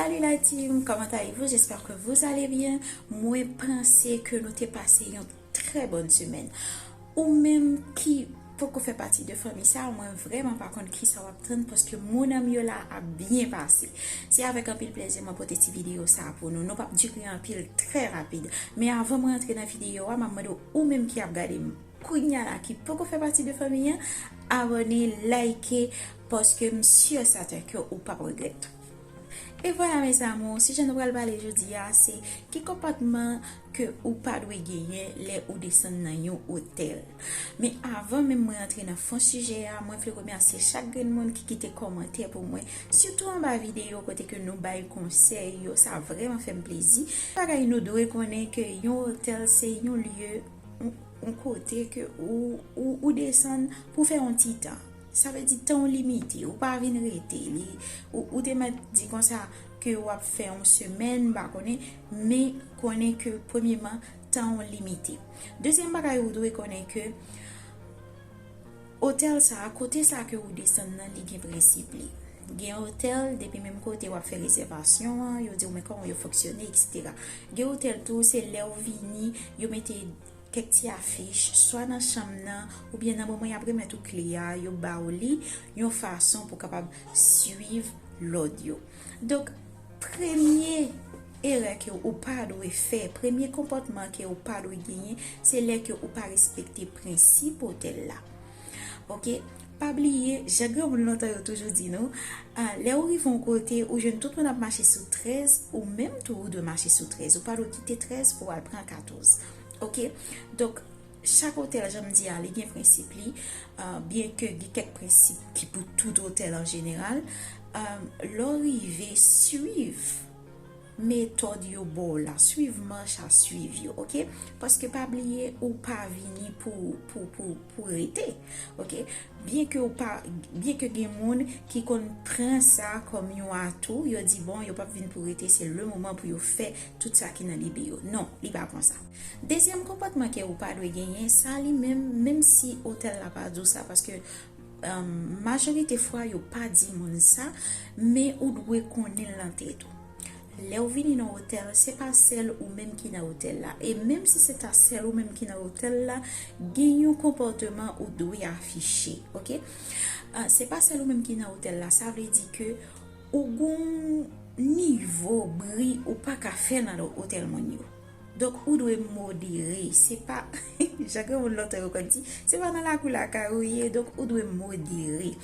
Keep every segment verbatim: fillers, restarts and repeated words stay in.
Salut la team, comment allez-vous? J'espère que vous allez bien. Mwen panse ke nou te pase yon trè bòn semèn. Ou menm ki poko fè pati de fanmi sa, mwen vrèman pa konn kisa w ap tann paske mon nanm yo la ap byen pase. Se avèk anpil plezi mwen pote ti videyo sa pou nou. Nou p ap dire anpil, trè rapid. Men avan mwen antre nan videyo a, m ap mande w ou menm ki ap gade m kounya la ki poko fè pati de fanmi an, abòne, like, paske m si e sèten ke ou p ap regrèt. E vwala mes amours, sijè nou pral pale jodi a se ki konpòtman ke ou pa dwe genyen lè ou desann nan yon otèl. Men avan menm mwen antre nan fon sijè a, mwen vle remèsye chak grenn moun ki kite kòmantè pou mwen, sitou anba videyo kote ke nou bay konsèy yo, sa vrèman fè m plezi. Bagay nou dwe konnen ke yon otèl se yon lye, yon, yon kote ke ou, ou, ou desann pou fè yon ti tan. Sa vle di tan w limite, ou pa vin rete. Li, ou, ou te mèt di konsa ke w ap fè yon semèn, m pa konnen, men konnen ke premyeman, tan w limite. Dezyèm bagay ou dwe konnen ke otèl sa, kote sa ke ou desann nan, li gen prensip li. Gen otèl, depi menm kote w ap fè rezèvasyon an, yo di w men kòman yo fonksyone, et cetera. Gen otèl tou, se lè w vini, yo mete kèk ti afich, swa nan chanm nan, oubyen nan moman y ap remèt ou kle a, yo ba w li yon fason pou w kapab swiv lòd yo. Donk, premye erè ke ou pa dwe fè, premye konpòtman ke ou pa dwe genyen, se lè ke ou pa respekte prensip otèl la. Oke? Pa bliye, jan granmoun lontan yo toujou di nou, ah, lè ou rive yon kote, ou jwenn tout moun ap mache sou trèz, ou menm tou ou dwe mache sou trèz. Ou pa dwe kite trèz pou w al pran katòz. Oke? Donk, chak otèl, jan m di a, li gen prensip li, ah, byen ke gen kèk prensip ki pou tout otèl an jeneral. Ah, lè w rive, swiv metòd yo ba w la, swiv mach a swiv yo, oke? Paske pa bliye, ou pa vini pou, pou, pou, pou rete, oke? Byen ke ou pa, byen ke gen moun ki konn pran sa kòm yon atou, yo di, bon, yo p ap vin pou rete, se le moman pou yo fè tout sa ki nan lide yo. Non, li pa konsa. Dezyèm konpòtman ke ou pa dwe genyen, sa li menm, menm si otèl la pa di w sa, paske, um, majorite fwa yo pa di moun sa, men ou dwe konnen l nan tèt ou. Lè w vini nan otèl, se pa sèl ou menm ki nan otèl la. E menm si se ta sèl ou menm ki nan otèl la, gen yon konpòteman ou dwe afiche, oke? Ah, se pa sèl ou menm ki nan otèl la, sa vle di ke ou gon nivo bri ou pa ka fè nan otèl moun yo. Donk, ou dwe modere. Se pa, jan granmoun lontan yo konn di, se pa nan lakou lakay ou ye, donk ou dwe modere.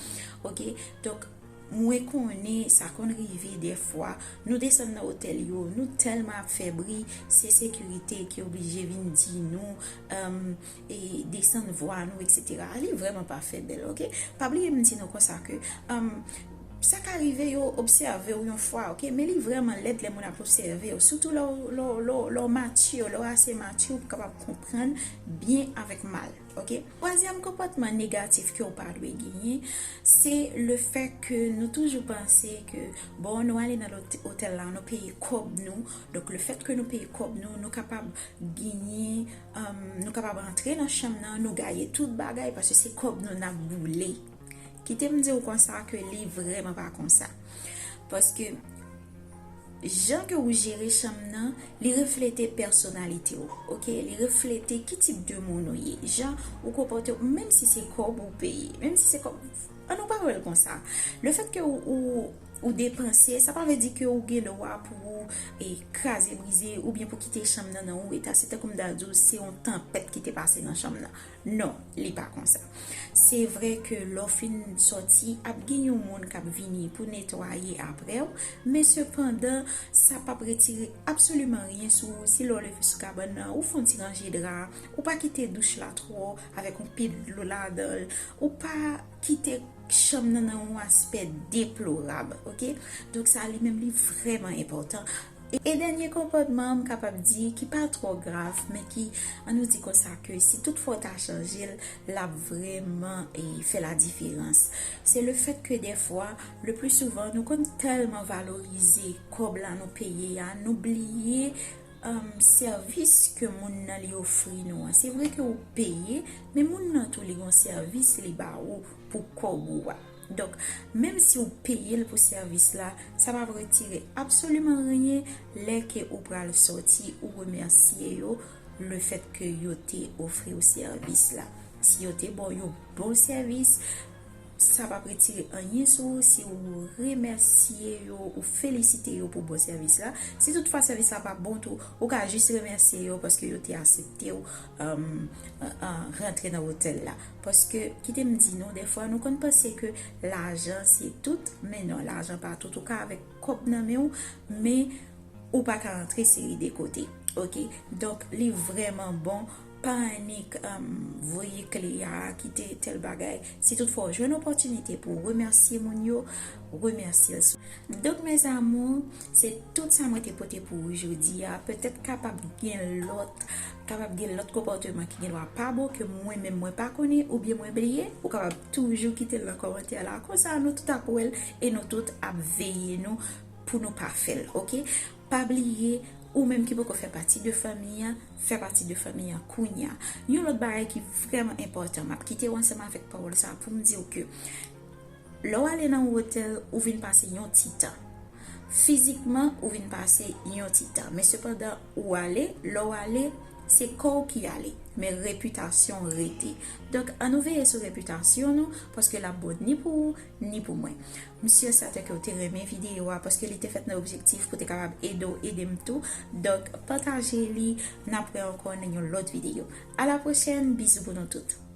Oke? Donk, mwen konnen sa konn rive dèfwa, nou desann nan otèl yo, nou tèlman ap fè bri, se sekirite ki oblije vin di nou, um, e desann vwa nou, et cetera. Li vrèman pa fè bèl, oke? Pa bliye m di nou konsa ke, um, sa ka rive yo obsève w yon fwa, oke? Men li vrèman lèd lè moun ap obsève w, sitou lè w, lè w, lè w, lè w mature, lè w ase mature pou w kapab konprann byen avèk mal, oke? Twazyèm konpòtman negatif ke w pa dwe genyen, se le fèt ke nou toujou panse ke, bon, nou ale nan lot-, otèl la, nou peye kòb nou. Donk, le fèt ke nou peye kòb nou, nou kapab genyen, um, nou kapab antre nan chanm nan, nou gaye tout bagay, paske se kòb nou n ap boule. Kite m di w konsa ke li vrèman pa konsa. Paske jan ke ou jere chanm nan, li reflete pèsonalite w, oke? Li reflete ki tip de moun ou ye. Jan ou konpòte w, menm si se kòb ou peye, menm si se kòb, an nou pa wè l konsa. Le fèt ke ou, ou, ou depanse, sa pa vle di ke ou gen dwa pou ou, e, kraze brize oubyen pou kite chanm nan nan yon eta. Se tankou m ta di w, se yon tanpèt ki te pase nan chanm nan. Non, li pa konsa. Se vre ke lè w fin sòti, ap gen yon moun k ap vini pou netwaye apre w, men sepandan, sa p ap retire absoliman ryen sou ou si lè w leve sou kabann nan, ou fè yon ti ranje dra, ou pa kite douch la twò avèk yon pil dlo ladan l, ou pa kite chanm nan nan yon aspè deplorab, oke? Donk sa li menm li vrèman enpòtan. E, e dènye konpòtman, m kapab di, ki pa twò grav, men ki, an nou di konsa ke si tout fwa w ta chanje l, l ap vrèman, e, fè ladiferans. Se le fèt ke dèfwa, le pli souvan, nou konn tèlman valorize kòb la nou peye a, nou bliye, um, sèvis ke moun nan li ofri nou an. Se vre ke ou peye, men moun nan tou li gon sèvis li ba ou pou kòb ou a. Donk, menm si w peye l pou sèvis la, sa p ap retire absoliman anyen lè ke ou pral sòti, ou remèsye yo le fèt ke yo te ofri w sèvis la. Si yo te ba w yon bon sèvis, sa p ap retire anyen sou ou si ou remèsye yo, ou felisite yo pou bon sèvis la. Si toutfwa sèvis la pa bon tou, ou ka jis remèsye yo paske yo te aksepte w um, uh, uh, rantre nan otèl la. Paske, kite m di nou, defwa nou konn panse ke lajan se tout, men non, lajan pa tout. Ou ka avèk kòb nan men w, men ou pa ka antre seri de kote. Oke? Donk, li vrèman bon. Pa annik um, voye kle a, kite tèl bagay. Si toutfwa w jwenn opòtinite pou w remèsye moun yo, remèsye l. Donk, mes amours, se tout sa mwen te pote pou ou jodi a. Petèt kapab gen lòt, kapab gen lòt konpòteman ki gen dwa pa bon ke mwen menm mwen pa konnen oubyen mwen bliye. Ou kapab toujou kite l nan kòmantè la. Konsa nou tout ap wè l e nou tout ap veye nou pou nou pa fè l, oke? Pa bliye, ou menm ki poko fè pati de fanmi an, fè pati de fanmi an kounye a. Yon lòt bagay ki vrèman enpòtan, m ap kite w ansanm avèk pawòl sa a pou m di w ke lè w ale nan yon otèl, ou vin pase yon ti tan. Fizikman, ou vin pase yon ti tan. Men sepandan, ou ale, lè w ale, se kò w ki ale. Men repitasyon w rete. Donk, ann nou veye sou repitasyon nou, paske l ap bon ni pou ou, ni pou mwen. M si e sèten ke w te renmen videyo a, paske li te fèt nan objektif pou te kapab ede w, ede m tou. Donk, pataje li, n ap wè ankò nan yon lòt videyo. A la pwochèn, bizou pou nou tout.